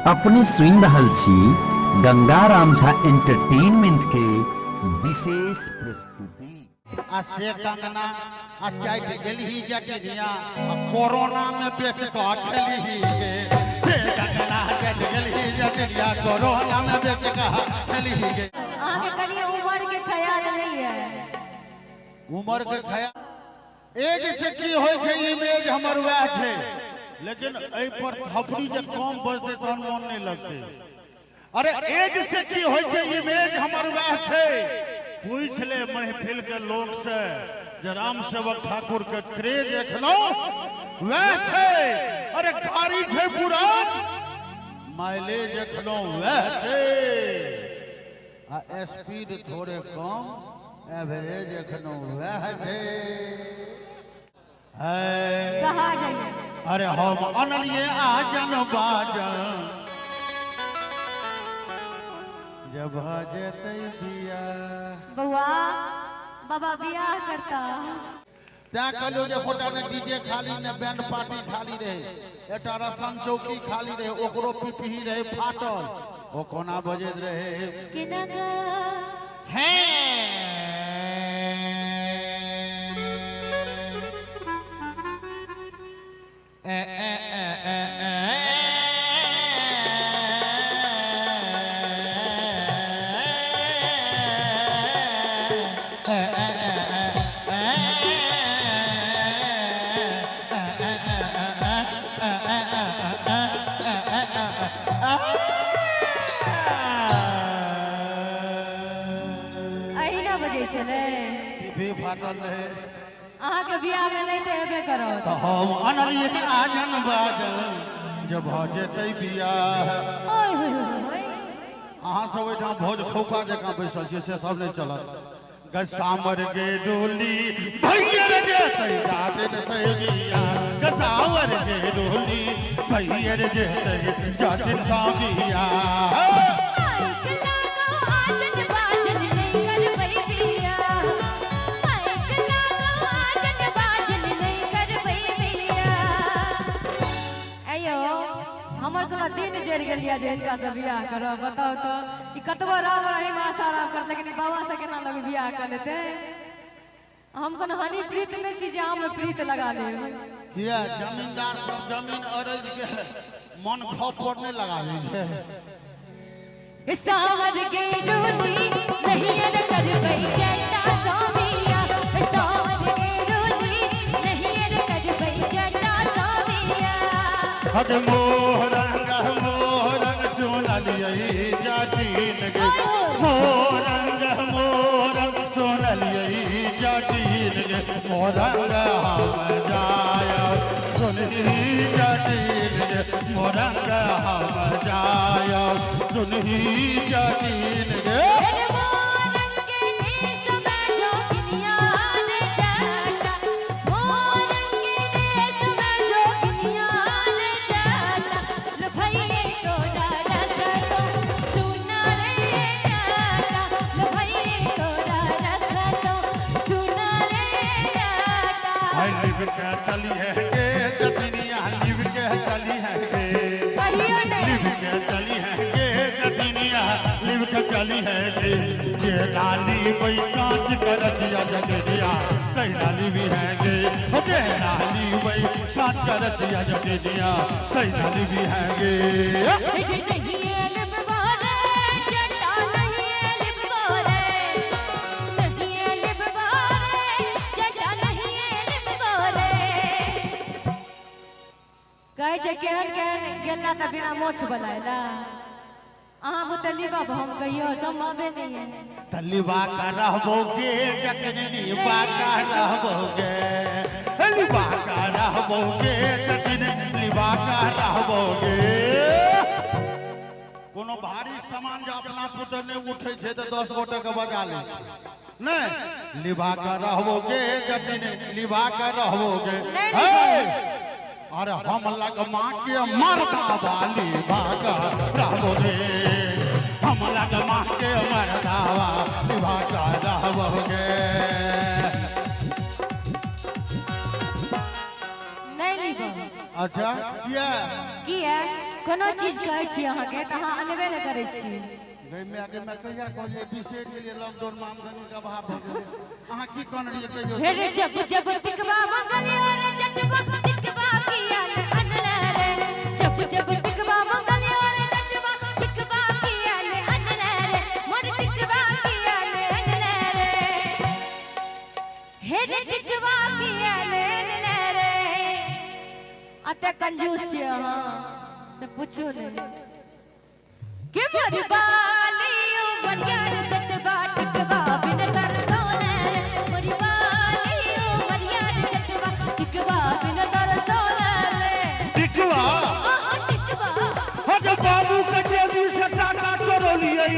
अपने सुनि रहल छी गंगाराम झा एंटरटेनमेंट के विशेष प्रस्तुति। आ से कंगना आ चाटि गेलही जटिनिया आ कोरोना में बेच कऽ खेलही गे। से कंगना चाटि गेलही जटिनिया कोरोना में बेच कऽ खेलही गे। अहाँके कनि उमर के ख्याल नहीं है। उमर के ख्याल एज से की होइ छै, इमेज हमर वएह छै। लेकिन एहि पर थपड़ी जे कम बजतै तहन मोन नहि लगतै। अरे एज से की होइ छै, इमेज हमर वएह छै। पूछि ले महफिल के लोक से जे राम सेवक ठाकुर के क्रेज एखनो वएह छै। अरे गाड़ी छै पुरान, माइलेज एखनो वएह छै। आ स्पीड थोड़े कम, एवरेज एखनो वएह छै। है। कहा जाइए। अरे हम अनलिए आजन बाजन जब भऽ जेतै बियाह। बउआ बाबा बियाह करता। तैं कहलियौ जे एकोटा ने डीजे खाली ने बैंड पार्टी खाली रहे, एकटा रसन चौकी खाली रहे, ओकरो पिपही रहे फाटल, ओ कोना बजैत रहे। केना गा? हे ए ए ए ए ए। अहिना बजै छलै। पिपही फाटल रहे। अहाँके बियाह में नहीं तऽ हेबे करत। तऽ हम अनलिए आजन बाजन जे भऽ जेतै बियाह। ओए होए होए होए। अहाँ सब ओहिठाम भोज खौका जकाँ बैसल छियै, से सब नहि चलत। गसामर गे डोली भैयर जेतै जातिन से बियाह। गसामर गे डोली भैयर जेतै जातिन सा बियाह। माइक लागो आजन बाजन नहीं करबै बियाह। माइक लागो आजन बाजन नहीं करबै बियाह। अयो हमर कोनो दिन जरि गेल या जे हिनका से बियाह करब। बताउ तऽ ई कतबो राम रहीम आशा राम करत, लेकिन ई बाबा से केना लोग बियाह कऽ लेतै। हम कोनो हनी प्रीत नहि छी जे आम में प्रीत लगा लेब। किया जमींदार सब जमीन अरज के मन खप पर नहि लगाबै छै। सावर के डोली नहीं करबै जटा साविया। सावर के डोली नहीं करबै जटा साविया। हग मोहरंग मोहरंग चुनलियै जाटीन गे। मोरंग मोरंग चुनलियै जाटीन गे। मोरंग हम जायब सुनही जाटीन गे। मोरंग हम जायब सुनही जाटीन गे। हाय लिब के चली है गे जतिनिया, लिब के चली है गे। लिब के चली है गे जतिनिया, लिब के चली है गे। जे लाली बई कांच कर दिया जतिनिया, कई लाली भी है गे। हो जे लाली बई कांच कर दिया जतिनिया, कई लाली भी है गे। कहै छै केहन केहन गेला तऽ बिना मोछ बनायला। अहाँ बुते लीबब हम कहियो सम्भवे नहीं है। तलिबा का रहबोगे जतनी, लिबा का रहबोगे, लिबा का रहबोगे जतनी, लिबा का रहबोगे। कोनो भारी सामान जे अपना पुते नहि उठै छै तऽ 10 गोटे के बजा लै छै। नहि लिबा का रहबोगे जतनी, लिबा का रहबोगे। नहीं। हे! अरे हम लग माँ के मरदा वाली भागा रहबोगे। हम लग माँ के मरदा वाली भागा रहबोगे। नहीं लीबब। अच्छा किया? किया? कोनो चीज कहै छी अहाँके तऽ अहाँ अनबे नहि करै छी। गै माय, गे माय, कहिया कहलियै बिसरि गेलियै, लॉकडाउन मे आमदनी के अभाव भऽ गेलै। अहाँ की कहने रहियै कहियौ? हे रे जब जब टिकवा मंगलियो रे जटवा, टिकवा किया ने अनले रे। जब जब टिकवा मंगलियो रे जटवा, टिकवा किया ने अनले रे, मोर टिकवा किया ने अनले रे। हे रे टिकवा किया ने अनले रे। अते कंजूस छियै अहाँ से पूछू नहीं के मोर बाली उमरिया रे जटवा, टिकवा बिन तर सोने रे। मोर बाली उमरिया रे जटवा, टिकवा बिन तर सोने रे। टिकवा। ओ टिकवा। हो जे बाबू के जेबी से टाका चोरलियै,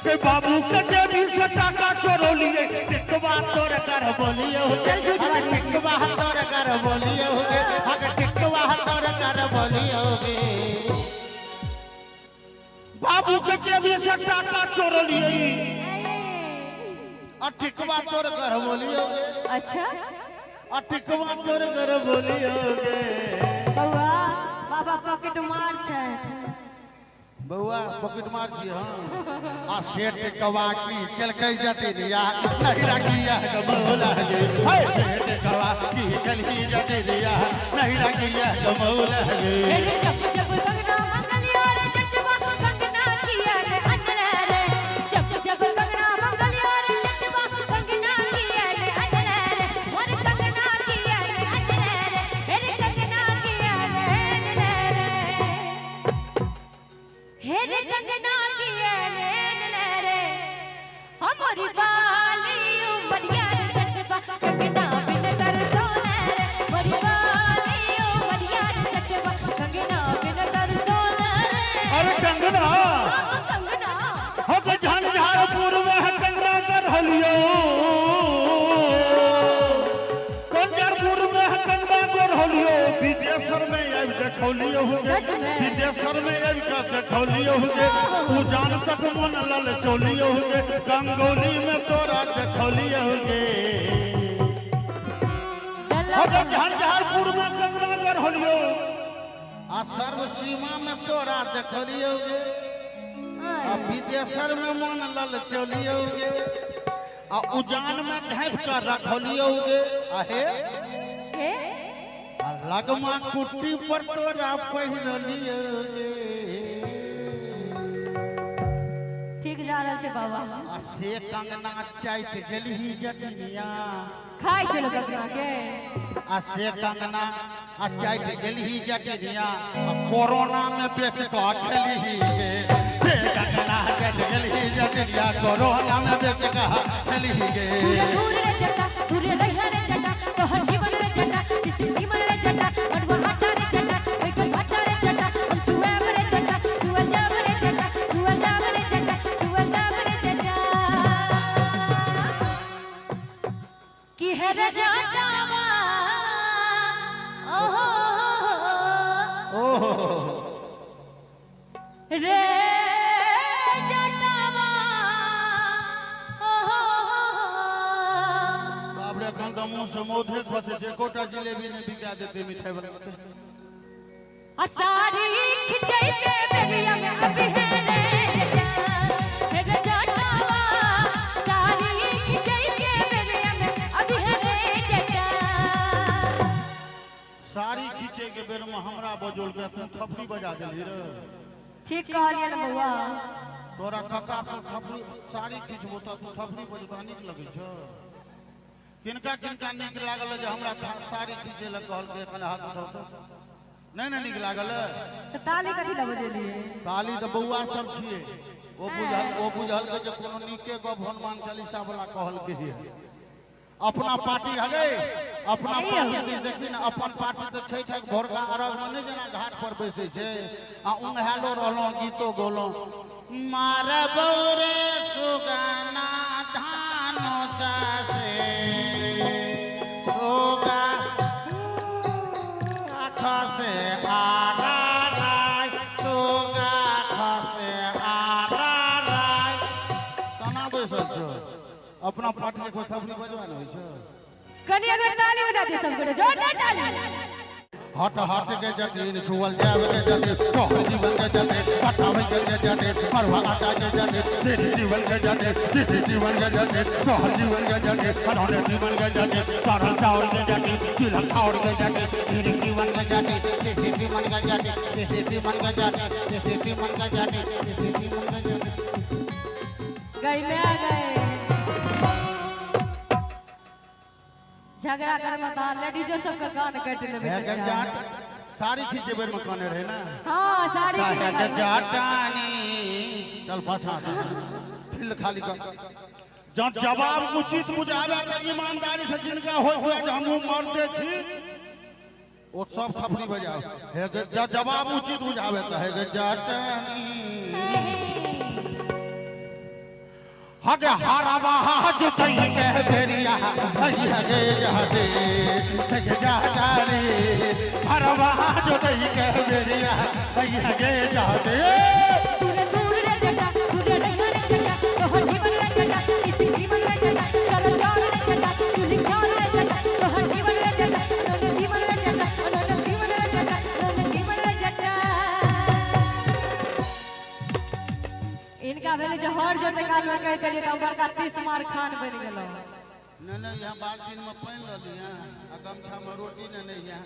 के बाबू के जेबी से टाका चोरलियै, टिकवा तोर कर बोलियो चल झूठ बाजै छी। टिकवा तोर कर बोलियो गे, अगर टिकवा तोर कर बोलियो गे। बाबू के जेबी से टाका चोरलियै आ टिकवा तोर कर बोलियो गे। अच्छा। आ टिकवा तोर कर बोलियो गे। बौआ, बाबा पॉकेट मार छै। बौआ पॉकेट मार छी। हाँ, आ से टिकवा की केलकै जटिनिया, नहीं रखिया गमौला गे। हे से टिकवा की केलकै जटिनिया, नहीं रखिया गमौला गे। हे रे जब जब कंगना मंगलियो रे जटवा, कंगना किया ने अनले रे। जब जब कंगना मंगलियो रे जटवा, कंगना किया ने अनले रे, मोर कंगना किया ने अनले रे। हे रे कंगना किया ने अनले रे। हे रे कंगना किया ने अनले रे। हमर बाली उमरिया रे जटवा, कंगना बिन तर सोने रे। मोर बाली उमरिया रे जटवा, कंगना बिन तर सोने रे। अरे कंगना। कंगना। हो के झंझारपुर में है कंगना कर हलियो, कंजरपुर में है कंगना कर हलियो, विदेशर में आबि देखौलियो गे। विदेशर में आबि के देखौलियो गे, उजान तक मन लल चौलियो गे, गंगौली में तोरा देखौलियो गे। हो के झंझारपुर में कंगना कर हलियो आ सर्व सीमा में तोरा देखलियो गे, आ विदेशर में मन लल चलियो गे, आ उजान में झाँपि कर रखलियो गे। आ हे हे आ लगमा कुट्टी पर तोरा पहिरलियो गे। ठीक जा रहल छै बाबा। आ से कंगना चाटि गेलही जटिनिया, खाइ छै लोक अपना के। आ से कंगना आ चाटि गेलही जटिनिया, आ कोरोना में बेच कऽ खेलही गे। से कंगना चाटि गेलही जटिनिया, कोरोना में बेच कऽ खेलही गे। दूर दूर रे जटा, दूर रहिया रे जटा, तोहर जीवन रे जटा, जिस जीवन रे जटा, मड़ुआ आटा रे जटा, ओइ के भाटा रे जटा, हम छुआब रे जटा, छुआ जाब रे जटा, छुआ जाब रे जटा, छुआ जाब रे जटा। की है रे जटावा, ओहो ओहो रे जटावा, ओहो। बाप रे, एखन तऽ मुँह से मौधे खसै छै, एकोटा जिलेबी नहि बिका देतै मिठाई वाला के। असारी खिंचैते बेरिया में अभी है रे जटा, हे रे जटावा। सारी खिंचैते बेरिया में अभी है रे जटा। साड़ी खींचे के बेर में हमरा बजौल के तू थपड़ी बजा देली रे। ठीक कहलियै ने बौआ। तोरा कक्का पर थपड़ी, साड़ी खींचबो तऽ तू थपड़ी बजबो, तोरा नीक लगै छौ? किनका किनका नीक लागल जे हमरा साड़ी खींचे लए कहलकै, एखन हाथ उठाउ तऽ। नहि ने नीक लागल? तऽ ताली कथी लए बजेलियै? ताली तऽ बौआ सब छियै, ओ बुझलकै जे कोनो नीके गप हनुमान चालीसा वाला कहलकै हे। अपना पार्टी हगे, अपना पार्टी दिस देखी ने, अपन पार्टी तऽ छठिक भोरका अर्घ में नहि जेना घाट पर बैसै छै आ उंघालो रहलहुँ, गीतो गौलहुँ, मारबौ रे सुगना धानो सासे सुगा खसे आरा राय, सुगा खसे आरा राय। केना बैसल छौ? अपना पार्टी देखो, थपड़ी बजवा ने होइ छौ। कनी अगर ताली बजा दे सब गोटे, जोरदार ताली। हट हट के जटिन छुअल जाब के जटिन तोहर जीवन के जटिन पटावे के जटिन मरवा आटा के जटिन तेरे जीवन के जटिन तीसरे जीवन के जटिन तोहर जीवन के जटिन अनहोने जीवन के जटिन चावल चावल के जटिन तिलक और के जटिन तेरे जीवन के जटिन तीसरे जीवन के जटिन तीसरे जीवन के जटिन तीसरे जीवन के जटिन तीसरे जीवन के जटिन गईले आ गए झगड़ा कर मत लेडीजो सब का कान काट लेबे है के जाट साड़ी खींचे बेर में काने रहे ना। हां साड़ी काहे के जाटानी चल पाछा फील्ड खाली कर। जब जवाब उचित बुझावे के ईमानदारी से जिनका होय हुए जे हमहू मरते छी ओ सब थपड़ी बजाओ। हे के जवाब उचित बुझावे त हे के जाटानी हगे हरवा जुतई के भेरिया हई हगे जाते हगे जाटानी हरवा जुतई के भेरिया हई हगे जाते दूर दूर रे जटा दूर रे रे जटा तोहर जीवन रे जटा इस जीवन रे जटा चलो चल रे जटा चुली चल रे जटा तोहर जीवन रे जटा नन जीवन रे जटा नन जीवन रे जटा नन जीवन रे जटा। इनका भेले जे हर जोते काल में कहि देलियै त बड़का 30 मार खान बनि गेलो। नहीं नहीं यहाँ बाल्टीन में पानि लऽ लिहे आ गमछा में रोटी नेने हियाँ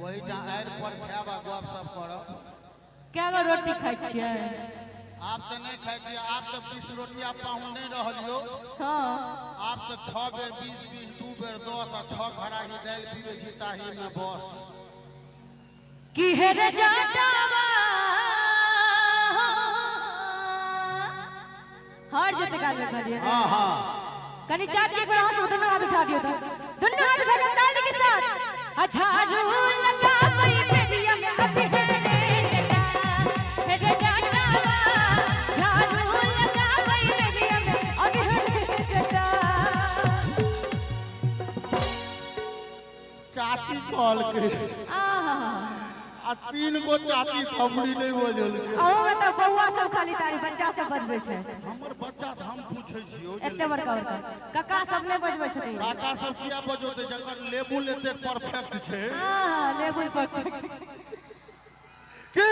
वही टा आड़ि पर खायब आ गप सप करब। कै गो रोटी खाइ छियै? आप तऽ नहीं खाइ छियै, आप तऽ 20 रोटी आप पाहुन नहीं रहलियो। हाँ आप तऽ 6 बेर 20 20 2 बेर 10 आ 6 घराही दालि पीबै छी ताही में बस। की हे रे जाटावा हर जोते काल में कहलियै। हाँ हाँ कनी चाची एक बार हाथ से दोनों हाथ उठा दियो तो दोनों हाथ उठा के ताली के साथ झाड़ू लगा कोई बेरिया में अभी है रे जटा हे रे जाटावा झाड़ू लगा कोई बेरिया में अभी है रे जटा। चाची कॉल के आहा आ 3 गो चाची थमड़ी नहीं बजल के। अहू में तो बउआ सब खाली तारी बच्चा सब बजबै छै। हमर बच्चा से हम पूछै छियौ एते बड़का बड़का काका सब नहि बजबै छथिन। काका सब किया बजौतै जकर लेबुल एते परफेक्ट छै। हां लेबुल पर की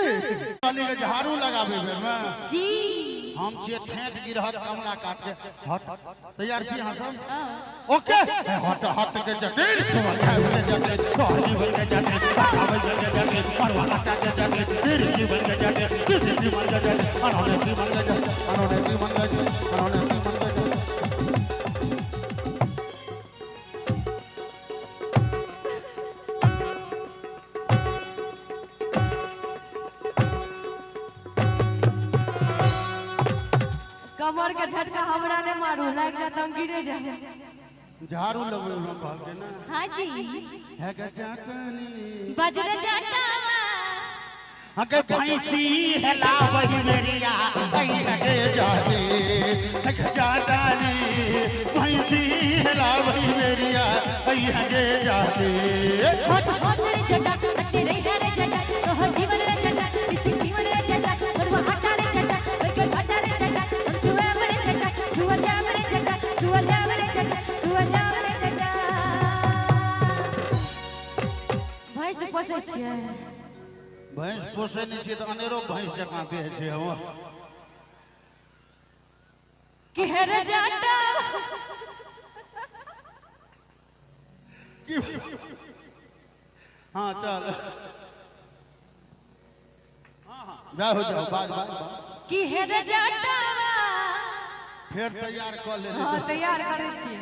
कहली के झाड़ू लगाबै बेर में जी हम छियै ठेठ गिरहत कमला काट के हट तैयार छी अहाँ सब ओके हट हट के जटिल छुअल खाए के जटिल तोहर जीवन के जटिल पटावे के जटिल परवा आटा के जटिल तेरे जीवन के जटिल किसी जीवन के जटिल अनहोने जीवन के जटिल अनहोने जीवन के जटिल अनहोने जीवन के जटिल। कमर के झटका हमरा नहीं मारू लाग जात हम गिरे जाए। झाड़ू लगबै में कहलकै ना। हां जी है के जाटनी बजर जाटावा हके भैंसी हेला वही मेरिया हई हके जाते हके जाटानी भैंसी हेला वही मेरिया हई हके जाते। हट हट रे जटा हट रे रे जटा तोहर जीवन रे जटा इस जीवन रे जटा बड़वा हटा रे जटा ओके हटा रे जटा हम छुआ रे जटा छुआ जाम रे जटा छुआ जाम रे जटा छुआ जाम रे जटा। भैंस पोसै छियै? भैंस पोसै नहि छियै तऽ अनेरो भैंस जकाँ देह छै हमर। की हे रे जाटा की हाँ चल हाँ हाँ जाओ जाओ बाज बाज की हे रे जाटावा फेर तैयार कऽ ले। हां तैयार करै छियै।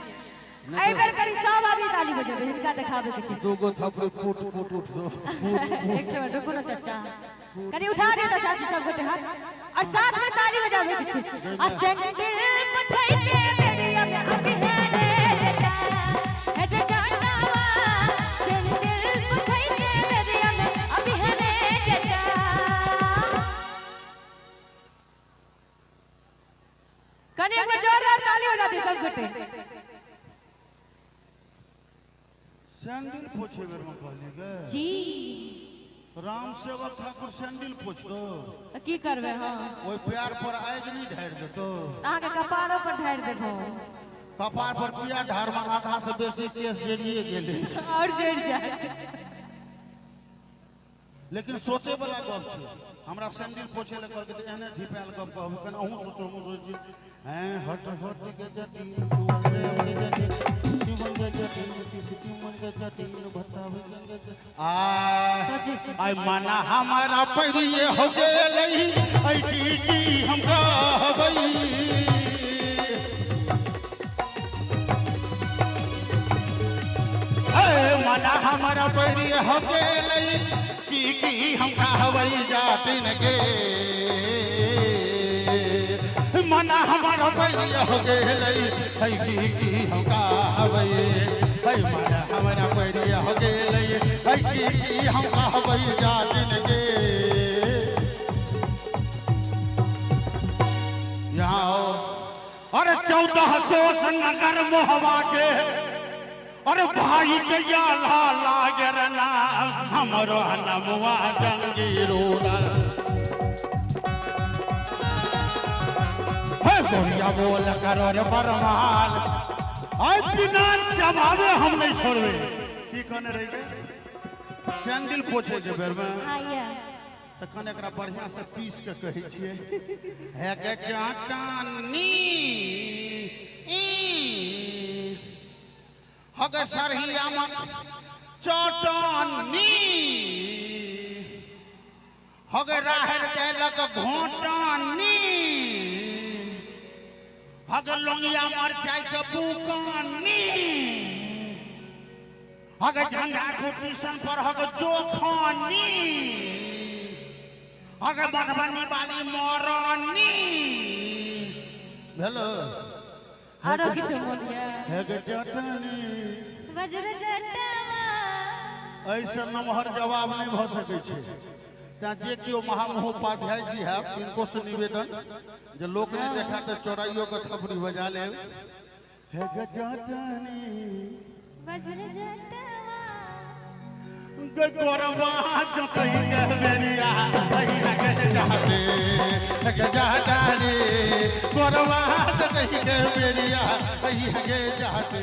एहि बेर करी सब आदमी ताली बजेबै हिनका देखाबै के छै। 2 गो थपड़ी फूट फूट उठ फूट। एक सेकंड रुकू ना चाचा कनी उठा दियो त चाची सब गोटे हाथ और साथ में ताली बजाबै के छै। आ सैंडल पछैते बेरिया में अभी है रे जटा हे रे जाटावा सैंडल पछैते बेरिया में अभी है रे जटा। कनी एक बार जोरदार ताली बजा दियो सब गोटे। सैंडल पोछे बेर में कहली गे जी राम सेवक ठाकुर सैंडल पोछतो त की करबै। हां ओहि प्यार पर आगि नहीं ढारि देतो अहाँ के कपारो पर ढारि देबो। कपार पर किया ढार में आधा से बेसी केस जरिए गेलै और जरि जाए। लेकिन सोचे वाला गप छै। हमरा सैंडल पोछे लए कहलकै तऽ एहने धिपायल गप कहबै, कने अहूँ सोचो, हमहूँ सोचै छी। हैं हट हट के जटिन चुअल के जटिन चुअल के जटिन चुअल के जटिन बताबै के आ आइ मना हमारा परिये हो गेलै, ऐ की की हम कहबै। मना हमारा परिये हो गेलै, की की हम कहबै जातिन के। मना हमारा परिये हो गेलै, ऐ की की हम कहबै। ऐ मना हमारा परिये हो गेलै, ऐ की की हम कहबै जातिन के। यहाँ आओ। अरे 14 कोस नगर मोहवा के, अरे भाई के याला लागे नाम हमरो नमुआ जंगीरू। हे गोरिया बोल करो रे बरमान, आय बिना जवाबे हम नहीं छोड़बे। की कहने रही गे? सैंडल पोछे के बेर में हाँ या तऽ कने एकरा बढ़िया से पीस के कहै छियै। हे के चाटनी ई हगे सरहिया में चटनी, हगे राहर देलक घोटनी, हगे लोंगिया मरचाई के बुकनी, हगे झंझारपुर स्टेशन पर हगे जोखनी, हगे मधुबनी वाली मरनी। भेलो आरो किछु बोलिया। हे चटनी वज्र जटावा। ऐसे नमहर जवाब नहीं भऽ सकै छै। तें जे केओ महामहोपाध्याय जी है तिनको से निवेदन जे लोक नहीं देखा तऽ चौराइयो के थपड़ी बजा लेब। हे गे चटनी वज्र जटावा। गे गोरवा जोतई के बेरिया अहिया के जाते, हे गे जाटानी गोरवा जोतई के बेरिया अहिया के जाते।